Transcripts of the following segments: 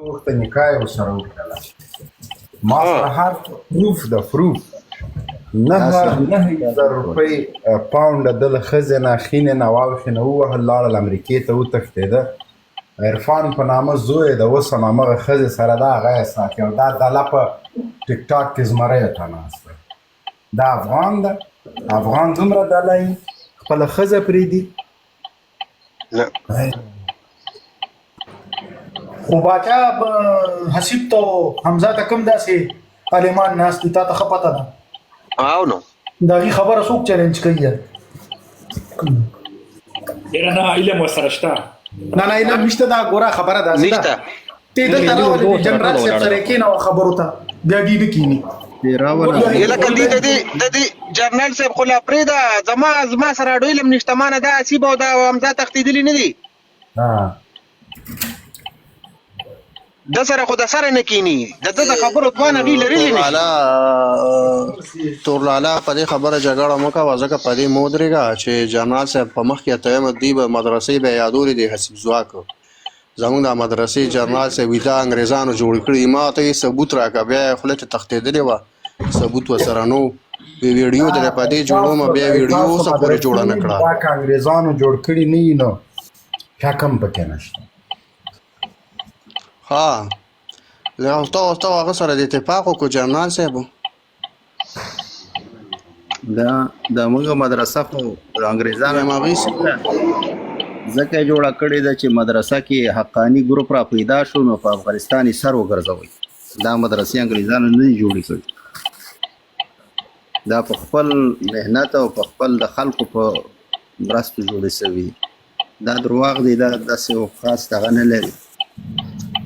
وغوښته، نکاح یې ورسره وکړله. ما سره هر پروف ده، پروف. 9000 روپۍ پاونډ د له ښځې نه، خینې نه، واوښې نه ووهل، لاړل امریکې ته وتښتېده. عرفان په نامه زوی د اوس هم همغه ښځې سره ده، هغه یې ساتي. او دا دله په ټیک ټاک کې زمریو ته ناست دی. دا افغان ده، افغان دومره دله یي خپله ښځه پرېږدي؟ نه. خو باچا حسیب ته حمزه ته کوم داسې عالمان ناست دي، تا ته ښه پته ده. او نو د هغې خبره څوک چیلنج کوي؟ ډېره نه علم ورسره شته. نه نه، علم نشته، دا ګوره خبره داسې ده. نشته. ته دلته راولې، جنرال صاحب سره کېنه او خبرو ته بیا دې نه کېني. لکه دې د دې د دې جنرال صاحب خو لا پرېږده، زما سره اډو علم نشته. ما نه دا حسیب او دا حمزه تښتېدلي نه دي، د سره خو د سره نه کینی، د ده د خبرو توان هغوی لرلی نه شي. تور لالا، په دې خبره جګړه مه کوه، ځکه په دې مه ودرېږه چې جنرال صاحب په مخ کې ته یم، دوی به مدرسې به یادولې دي. حسیب ځواک زمونږ د مدرسې جنرال صاحب دا انګریزانو جوړ کړي، ما ته یې ثبوت راکړه. بیا یې خوله چې تښتېدلې وه، ثبوت ورسره نو ویډیو درې په دې جوړوم، بیا ویډیو اوسه پورې جوړه نه کړه. دا که انګریزانو جوړ کړي نه وي نو شک هم پکې نشته. ها، له ته هغه سره د اتفاق وکړو جنرال صاحب. دا د موږ مدرسه خو انګریزانو ځکه جوړه کړې ده چې مدرسه کې حقاني ګروپ را پیدا شو نو په افغانستان یې سر وګرځوي. دا مدرسې انګریزانو نه دي جوړې کړې، دا په خپل محنت او په خپل د خلکو په مرستو جوړې سوي دي. دا درواغ دي، دا داسې یو خاص دغه نه لري.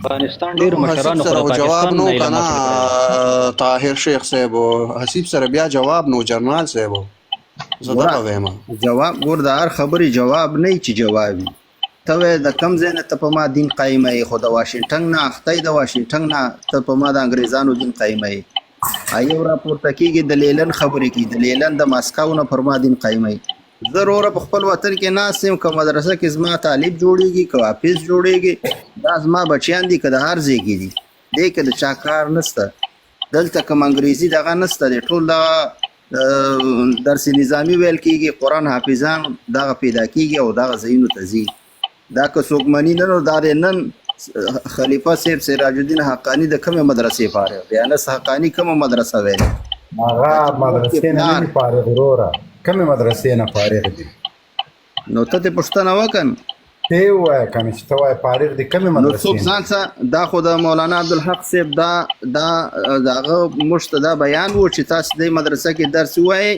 افغانستان ډیر مشرانو سره خو د جواب پاکستان نو نه علم کنه حاصل کړی. طاهر شیخ صاحب، حسیب سره بیا جواب نو جنرال صاحب، زه دغه وایم. جواب ګور، د هر خبرې جواب نه چې جواب وي. ته وایې د کم ځای نه ته په ما دین قایمه یې؟ خو د واشنګټن نه اخته یې، د واشنګټن نه ته په ما د انګریزانو دین قایمه یې. یو راپورته کېږي د لیلن خبرې کوي، د لیلن د ماسکو نه پر ما دین قایمه یې. زه وروره په خپل وطن کې ناست یم، که مدرسه کې زما طالب جوړیږي، که حافظ جوړیږي، دا زما بچیان دي، که د هر ځای کې دي، دې کې د چا کار نسته. دلته کوم انګریزي دغه نسته دی، ټول دغه درس نظامی ویل کیږي، قرآن حافظان دغه پیدا کیږي او دغه ځایونو ته ځي. دا که څوک مني نه، نو دا دی نن خلیفه صاحب سراج الدین حقاني د کومې مدرسې فارغ دی؟ انس حقاني کومه مدرسه ویلې؟ هغه مدرسې نه نه دي فارغ وروره، کومې مدرسې نه فارغ دي؟ نو ته ترې پوښتنه وکړه. ته ووایه کنه چې ته وایې فارغ دي، کومې نو مدرسې څوک نه؟ ځان څه دا خو د مولانا عبدالحق صاحب دا دا دغه موږ ته دا بیان وو چې تاسو دې مدرسه کې درس ووایئ،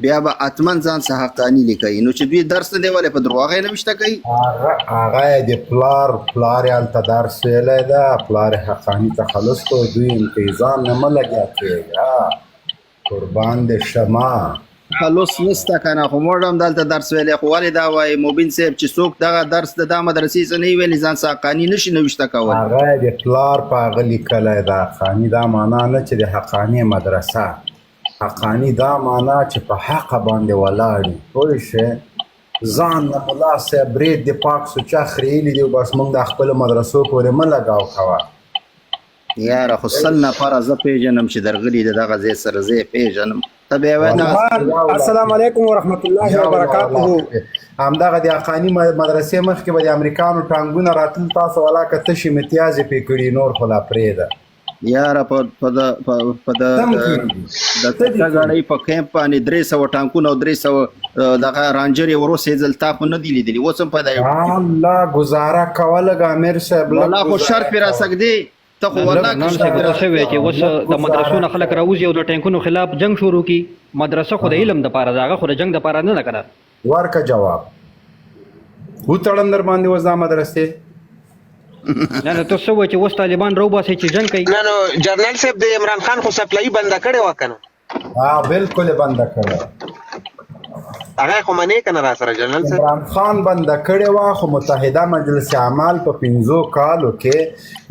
بیا به حتما ځان څه حقاني لیکئ. نو چې دوی درس نه دی ولې په درواغ یې نوشته کوي؟ هغه یې د پلار پلار یې هلته درس ویلی ده، پلار یې حقاني تخلص کړو. دوی امتیازان نه مه لګیا کېږه، قربان دې شمه. تخلص نسته که نه، خو موږ هم دلته درس ویلی. خو ولې دا وایي مبین صاحب چې څوک دغه درس د دا مدرسې څه نه وي ویلي، ځان څه حقاني نشي نوشته کولی؟ هغه یې د پلار په هغه لیکلی ده. حقاني دا معنا نه چې د حقاني مدرسه، حقاني دا معنا چې په حقه باندې ولاړ وي، پوه شوې؟ ځان نه ملا صاحب برېت دې پاک سوچه خرېیلي دي، بس موږ د خپلو مدرسو پورې مه لګاو کوه. یاره خو 100 نفره زه پېژنم چې درغلي د دغه ځای سره، زه یې پېژنم. ته بیا وایې دغه السلام علیکم ورحمت الله وبرکاته. همدغه د حقاني مدرسې مخکې به د امریکانو ټانګونه راتلل، تاسو ولاکه تشې متیازې پرې کړي، نور خو لا پرېږده. یاره په په د په په د سم کړي دي. د غړۍ په کیمپ باندې 300 ټانکونه او 300 دغه رانجر یې وروسېځل، تا خو نه دي لیدلي؟ اوس هم پیدا یو الله ګزاره کوه لږ امیر صاحب، لږ والله خو ګزاره شرط پرې کوه. راسګدې ته خو والله نن صاحب ته څه وایې چې اوس د مدرسو نه خلک راوځي او د ټانکونو خلاف جنګ شروع کړي؟ مدرسه خو د علم دپاره ده، هغه خو د جنګ دپاره نه ده که نه؟ ورکه جواب وتړم در باندې اوس دا مدرسې. نه نه، ته څه وایې چې اوس طالبان راوباسي چې جنګ کوي؟ نه نو جنرال صاحب، د عمران خان خو سپلای بنده کړې وه کنه؟ ها، بالکل یې بنده کړې وه. هغه خو منې کنه را سره جنرال صاحب؟ عمران خان بنده کړې وه، خو متحده مجلس عمل په 5 کالو کې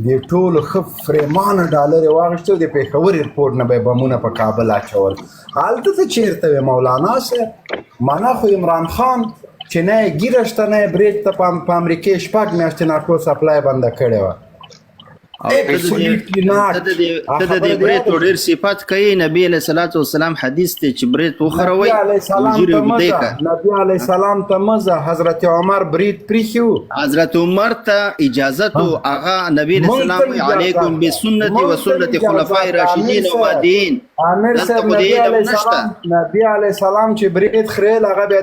د ټولو ښه فریمانه ډالر یې واخیستل، د پېښور ایرپورټ نه به یې بمونه په کابل اچول. هلته ته چېرته وې مولانا صاحب؟ معنا خو عمران خان چې نه یې ږیره شته نه یې برېت ته په امریکې 6 میاشتې ناټو سپلای بنده کړې وه. او ته د دې ته د دې ته د دې برېتو ډېر صفت کوي. نبی علیه الصلاة والسلام حدیث دی چې برېت وخروئ نبی علیه او السلام ږیرې ته اوږدې مزه که. نبی علیه السلام ته مزه حضرت عمر برید پریښي وو. حضرت عمر ته اجازه تو هغه نبی علیه مونږ السلام ته وی اجازه علیکم ده بسنت مونږ و ته سنت اجازه خلفای ده امیر راشدین او صاحب مهدیین. امیر دلته صاحب خو د نبی علم علیه نشته. السلام نبی علیه السلام چې برید خریل هغه بیا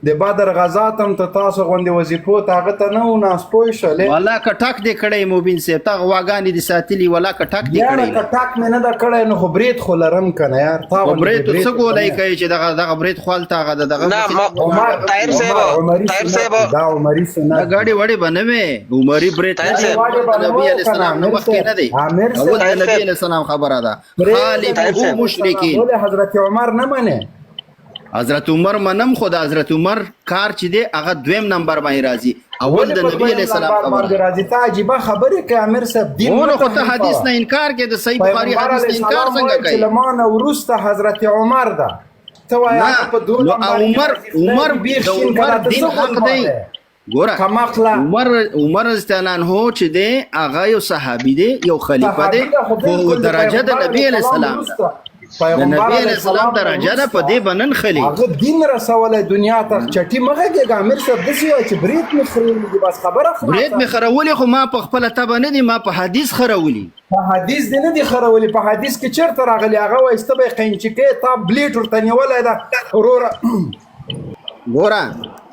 د بدر غزا تم ته تاسو غوندې وظیفو ته هغه ته نه و ناست پوه شولې. والا که ټک دې کړی مبین صاحب، تا غواګانې دې ساتلي، والا که ټک دې یاره کړی که ټک مې نه ده کړی نو خو برید خو لرم کنه یار، تا خو غوندې بې برېتو څه بریده خو ګولۍ نه. کوي چې دغه دغه برېت خو هلته هغه د دغه نه مخې ما ته عمر طاهر صاحب عمر عمری طاهر سنت صاحب دی، دا عمری دا سنت دی. ګاډي وړي به نه وي عمري برېت طاهر نه دی، صاحب واډې د به نه نبی وو علیه کنه السلام نه امیر مخکې صاحب نه دی، امیر اول صاحب د طاهر نبی صاحب علیه السلام خبره ده، برید د خالفو طاهر نبی صاحب علیه السلام مشرکین. ولې حضرت عمر نه منې؟ حضرت عمر منم، خو د حضرت عمر کار چې دی هغه دویم نمبر باندې راځي، اول ولې د په نبی دویم علیه السلام نمبر خبره باندې ده. راځي؟ ته عجیبه خبرې کوې امیر صاحب، دین ونه مه خو ته تحریفوه. حدیث نه انکار کې، د صحیح بخاری پیغمبر حدیث علیه نه انکار السلام څنګه وایي چې کوي؟ له ما نه وروسته حضرت عمر ده، ته وایې نه هغه په دوه نو نمبر کې عمر راځي، خدای عمر دې بیخ د شین عمر کړه، ته دین څه حق غلمان دی. دی؟ ګوره کمقله عمر رضی الله عنه چې دی هغه یو صحابي دی، یو خلیفه دی، صحابي ده خو خو بالکل د درجه د پیغمبر نبی علیه علیه السلام السلام ده، وروسته د پیغمبر نبی علیه علیه السلام السلام نه درجه ده، په وروسته دې به نن خلی. هغه دین رسولی دنیا ته. چټي مه غږېږه امیر صاحب، داسې وایه چې برېت مې خرېلي دي، بس خبره برېت خلاصه. مې خرولي، خو ما په خپله تبه نه دي، ما په حدیث خرولي. په حدیث دې نه دي خرولي، په حدیث کې چېرته راغلي؟ هغه وایي چې ته به یې قینچي کوې، تا بلیټ ورته نیولی ده وروره. ګوره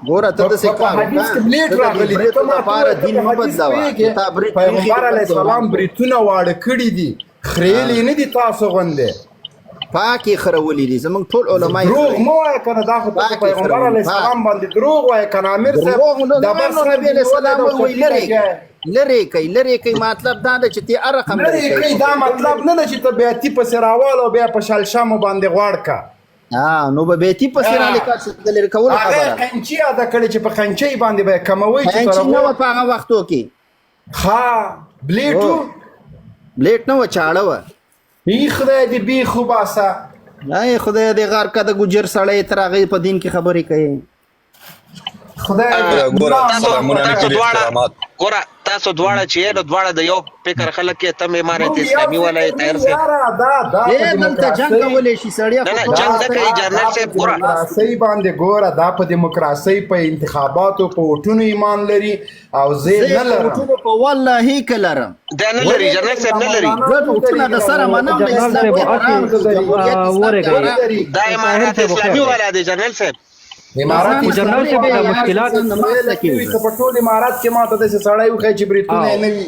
ګوره ته په داسې په کار حدیث وکړه، کې بلیټ ته د دې راغلي دي، ته برېتو ما ته دپاره وایې ته دین په مه حدیث بدلوه، پوهېږې؟ که تا برېت پرېښي پیغمبر نو علیه بس دوران السلام کوه. بریتونه واړه کړي دي، خرېلي نه دي تاسو غوندې. پاک یې خرولي دي، زمونږ ټول علما یې دروغ خرولي، مه وایه کنه، دا خو ته په پاک یې پیغمبر خرولي علیه پاک. السلام باندې دروغ وایې کنه امیر صاحب. دروغ نه ډبر نه نو سر نبی دې علیه نیولی السلام ده او وایي چټي لرې لګیا کوي لرې کوي لرې کوي، مطلب دا ده چې تی هر رقم لرې لرې کوي. کوي، دا مطلب نه ده چې ته بیاتي پسې راواله او بیا په شلشمو باندې غوړ که. ها نو به بیتی پسې را لیکل چې د لرې کولو هغه خبره ده. قینچي ادا کړې چې په قینچۍ باندې به یې کموئ چې قینچي تر نه هغو وه په هغه وختو کې. ښه بلیټ هو و؟ بلیټ نه وه، چاړه وه. ای خدای دې بیخ وباسه. ای خدای دې غار که د ګوجر سړی تر هغې په دین کې خبرې کوي. خدای دې ګوره تاسو سلامونه تاسو نیکې دواړه احترامات. ګوره تاسو دواړه چې یې نو دواړه د یو فکر خلک یې، ته امارت مونږ یو اسلامي والا یې فکر طاهر نه صاحب. یاره، دا دا په دې دلته جنگ دیموکراسۍ کولی شي سړیه، نه خو نه ته جنگ دا نه کوي دا جنرال دا په صاحب. ګوره دیموکراسۍ باندې ګوره، دا په دیموکراسۍ په انتخاباتو په ووټونو ایمان لري او زه زه نه په لرم. ووټونو په والله که لرم. دا نه لري ولې جنرال لري؟ صاحب، دا نه لري. زه مولانا ووټونه د درېږي سره منم، د جنرال اسلام صاحب کې حرام هسې دی، جمهوریت اسلام کې ورګئ حرام دی. دا طاهر امارات صاحب خیر اسلامي دی. والا دی جنرال صاحب. امارت خو جنرال اسلامي صاحب دا والا مشکلات چې سویل کې وي، ته په ټول امارت کې ماته داسې سړی وښیې چې بریتونه یې او نه وي.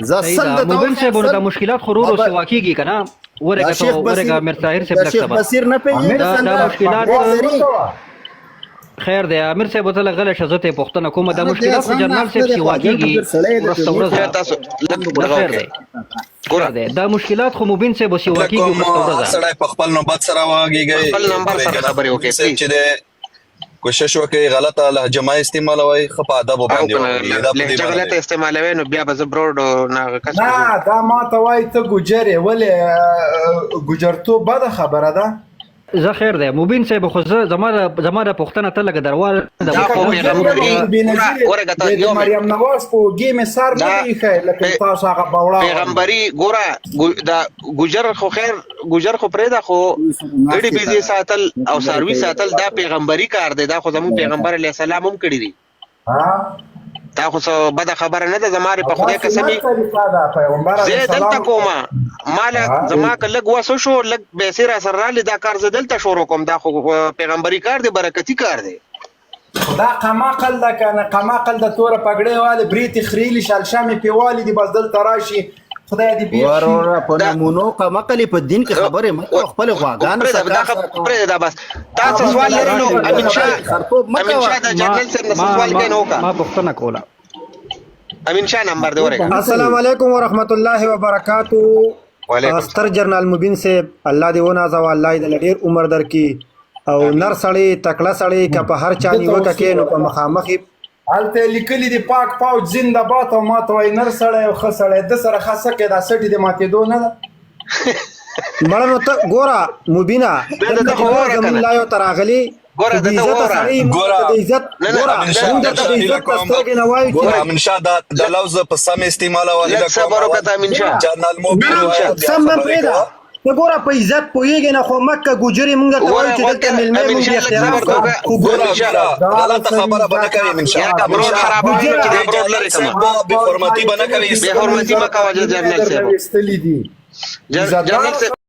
زه صحیح سل ده د ته مبین وښیم صاحب، نو دا سل مشکلات خو ورو بابا سیوا کیږي کنه. دا ورګه شیخ ته ورګه بصیر امیر طاهر صاحب دا لږ شیخ صبر. بصیر نه امیر پیژنې دا صاحب دا څنګه مشکلات پګړۍ بکواس لري. مه کوه. خیر دی امیر صاحب، ته لږ غلی شه، زه ته پوښتنه کوم. دا نه دی مشکلات خو ځان نه جنرال اخته صاحب دی، سیوا خواجه کیږي ګوجر سړی دی، ورځ ته دنیا ورځ. خیر تاسو لږ نه دغه خیر وکړئ. دی ګوره خیر دی، دا مشکلات خو مبین صاحب سیوا کیږي کوم ورځ ته هر ورځ. سړی په خپل نوبت سره وغږیږي. خپل نمبر سره ورېږه خبرې وکړئ صاحب پلیز. چې دی کوشش وکړئ غلطه لهجه مه استعمالوئ، ښه په ادب او باندې کنه وغږیږئ، دا په دې لهجه معنی غلطه دی. استعمالوي نو بیا به زه بروډ نه هغه کس نه به جوړ. دا ما ته وایي ته ګوجر یې، ولې ګوجرتوب بده خبره ده؟ زه خیر دی مبین صاحب، خو زه زما د پوښتنه ته لږه درواله ده. دا ځکه خو مبین ګوجر صاحب نه پیغمبري دی ګوره بېنظیر ورګه ته د یو منټ مریم نواز په اوږې مې سر نه دا دی ایښی لکه تاسو هغه بوړا غوندې. پیغمبري ګوره دا ګوجر خو خیر ګوجر خو پرېږده، خو ګړي بيزې ساتل او څاروي ساتل دا پیغمبري کار دی، دا خو زموږ پیغمبر علیه السلام هم کړي دي. ها دا خو څه بده خبره نه ده، زما په او دا خدای قسم سنت طریقه ده پیغمبر زه علیه دلته السلام. کومه ماله ها زما که لږ وس شو لږ پیسې را سره رالې دا کار زه دلته شروع کوم، دا خو پیغمبري کار دی، برکتي کار دی. خدا قماقل ده کنه، قماقل د توره پګړۍ والې بریتې خریلي شلشمې پې والي دي، بس دلته راشي خدای دې بیخ شي. وروره په دا نمونو قمقلې په دین کې خبرې مه کوه، خپلې غواګانو پرېږده سره دا کار سره کوه. پرېږده دا بس تا څه بس سوال دا لري نو راشي امین شاه خرتوب مه امین کوه. شاه د ما جنرال صاحب نه څه ما سوال ما کوي نو وکړه. ما پوښتنه کوله. امین شاه نمبر دی ورکړه. السلام علیکم ورحمت الله وبرکاتو. وعلیکم ستر جنرال مبین صاحب الله دې ونازوه، الله دې له ډېر عمر درکړي او نر سړی تکړه سړی که په هر چا ده ته نیوکه اوس کې نو په مخامخ یې هلته یې لیکلي دي پاک پوځ زنده باد او ما ته وایي نر سړی او ښه سړی، ده سره ښه څه کوې، دا سټې د ماتېدو نه ده. مړه نو ته ګوره مبینه دا دلته ته چې خو ته وره زمونږ کنه لایو ته راغلي ګوره خو د بې ده عزته واوره سړی موږ ګوره ته د عزت نه نه ګوره امین د شاه موږ د ته د امین شاه هیله عزت په کوم سترګې نه وایو چې ګوره امین شاه دا دا لفظ په سم استعمالوه لږ هیله کوم صبر اول وکړه ته امین شاه جنرال مبین نه امین وایه شاه بیا سم مه خبرې پرېږده کوه ته ګوره په عزت پوهېږې نه خو مکه ګوجرې مونږ ته وره وایو چې غوږ دلته مېلمه امین مونږ شاه لږ احترام صبر کوه وکړه خو ګوره امین شاه امیره غلطه خبره به نه کوي امین شاه یاره امین برون شاه خرابوي نو ګوجره چې دا د برون جنرال لرې صاحب کمه به بې حرمتي به نه کوي بې حرمتي مه کوه جنرال صاحب ویستلي دي جنرال صاحب.